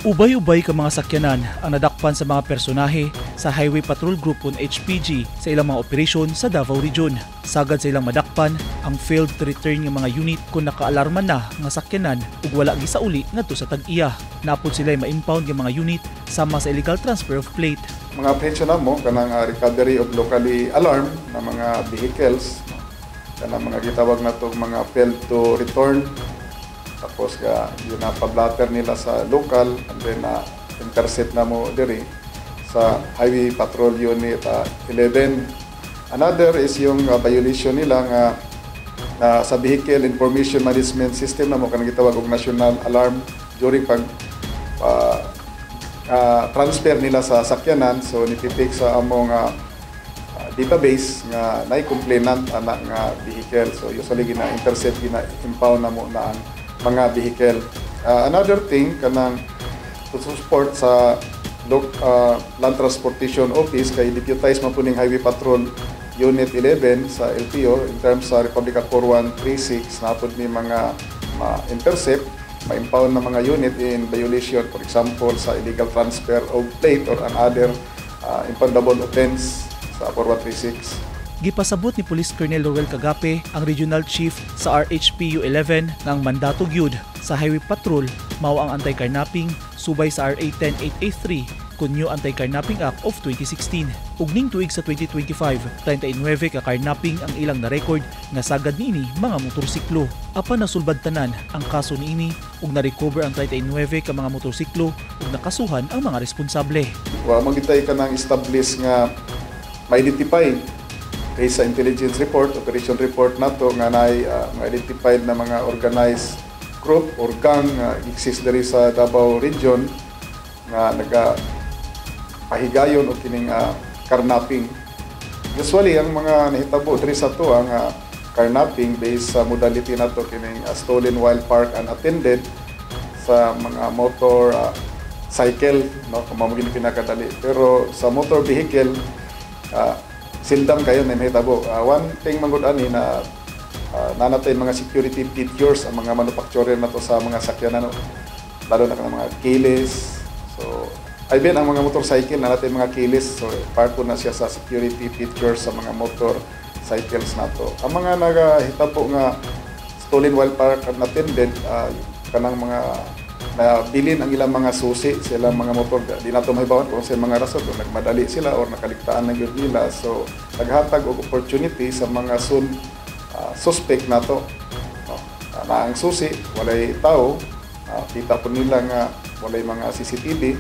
Ubay-ubay ka mga sakyanan ang nadakpan sa mga personahe sa Highway Patrol Group o HPG sa ilang mga operasyon sa Davao Region. Sagad sa ilang madakpan ang failed to return nga mga unit kung nakaalarma na nga sakyanan ug wala gisauli ngadto sa tag-iya. Naa pod sila ma-impound nga mga unit sama sa illegal transfer of plate. Mga apprehension namo kanang recovery of locally alarm na mga vehicles, no? Kanang mga gitawag nato mga failed to return, tapos ga yun na pablatter nila sa local and then na intercept na mo diri sa Highway Patrol Unit 11. Another is yung violation nila nga na sa Vehicle Information Management System na mo, kanang gitawag og national alarm during pag transfer nila sa sakyanan, so nititake sa among database nga naay complainant ana nga vehicle. So usually gina intercept, gina impound na mo na ang mga vehicle. Another thing, kanang to support sa Land Transportation Office kay deputize man po ning Highway Patrol Unit 11 sa LTO in terms sa Republic Act 4136 na pod ni mga ma-intercept, ma-impound na mga unit in violation, for example, sa illegal transfer of plate or another impoundable offense sa 4136. Gipasabot ni Police Colonel Ruel Cagape, ang Regional Chief sa RHPU 11, nga ang mandato gyud sa Highway Patrol mao ang anti-carnapping subay sa RA 10883 kun New Anti-Carnapping Act of 2016. Ug ning tuig sa 2025, 39 ka carnapping ang ilang na-record nga sagad niini mga motorsiklo. Apan nasulbad tanan ang kaso niini ug na-recover ang 39 ka mga motorsiklo ug nakasuhan ang mga responsable. Wa man gitay kanang establish nga ma-identify based sa intelligence report, operation report nato nga naay mga identified na mga organized group or gang nga exist diri sa Davao Region nga naga pahigayon og kining carnapping. Usually ang mga nahitabo diri sa ato ang carnapping based sa modality nato kining stolen while parked unattended sa mga motor cycle, no, kung mao gyud pinakadali, pero sa motor vehicle seldom kayo na nahitabo. One thing man gud ani na naa na tay mga security features ang mga manufacturer nato sa mga sakyanan, no? Lalo na kanang mga keyless. So even ang mga motorcycle, naa na tay mga keyless, so part po na siya sa security features sa mga motor cycles nato. Ang mga nagahitabo nga stolen while parked unattended, kanang mga nabilin ang ilang mga susi sa ilang mga motor, di nato mahibawan kung sa mga rason, kung nagmadali sila or nakaligtaan na gyud nila, so naghatag og opportunity sa mga soon suspect nato, no? Na ang susi walay tao, kita po nila nga walay mga CCTV,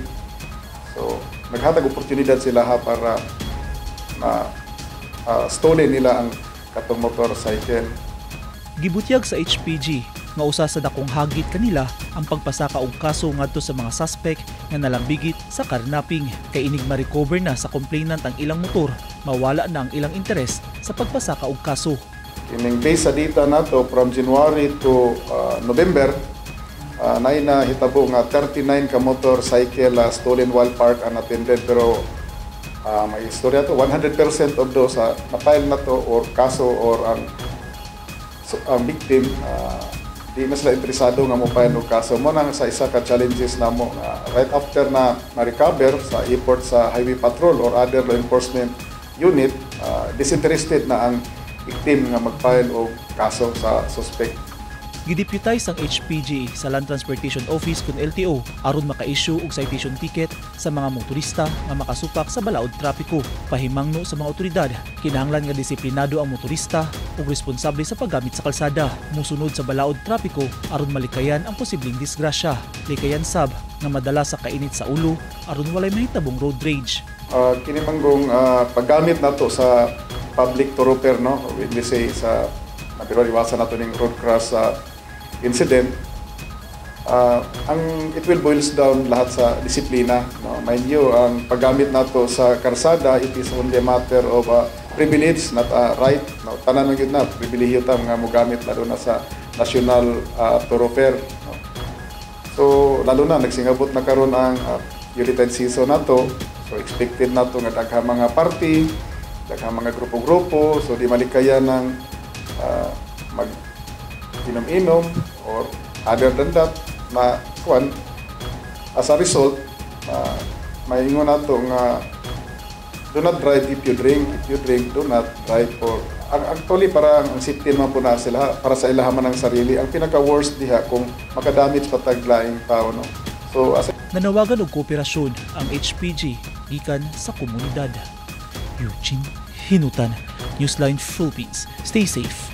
so naghatag oportunidad sila ha para na stolen nila ang katong motorcycle. Gibutyag sa HPG nga usa sa dakong hagit kanila ang pagpasaka og kaso ngadto sa mga suspect nga nalambigit sa carnapping kay inig ma-recover na sa complainant ang ilang motor, mawala na ang ilang interes sa pagpasaka og kaso. Kining base sa data nato from January to November, naay nahitabo nga 39 ka motorcycle stolen while parked unattended, pero may istorya to, 100% of those na-file na to or kaso or ang so, ang victim di na sila interesado nga mo file og kaso. Mo nang sa isa ka challenges namo nga right after na ma-recover sa effort sa highway patrol or other law enforcement unit, disinterested na ang victim nga mag-file og kaso sa suspect. Gideputize ang HPG sa Land Transportation Office kun LTO aron maka-issue og citation ticket sa mga motorista nga makasupak sa balaod trapiko. Pahimangno sa mga otoridad, kinahanglan nga disiplinado ang motorista ug responsable sa paggamit sa kalsada. Musunod sa balaod trapiko aron malikayan ang posibleng disgrasya. Likayan sab nga madala sa kainit sa ulo aron walay mahitabong road rage. Kini manggong paggamit nato sa public thoroughfare, no, when we say sa pero iwasan nato ning road crash sa incident, ang it will boils down lahat sa disiplina, no? Mind you, ang paggamit nato sa karsada, it is only a matter of privilege, not a right, no? Tanan man gyud na pribilehiyo ta nga mogamit, lalo na sa national thoroughfare, no? So lalo na nagsingabot na karon ang Yuletide season nato, so expected nato nga daghang mga party, daghang mga grupo-grupo, so di malikayan ng mag inom-inom or other than that na kuan. As a result, maingon nato nga do not drive if you drink, if you drink, do not drive for ang actually para ang safety man po na sila, para sa ilaha man ang sarili. Ang pinaka worst diha kung makadamage pa tag laing tao, no? So as Nanawagan og kooperasyon ang HPG gikan sa komunidad. Eugene Hinutan, Newsline Philippines. Stay safe.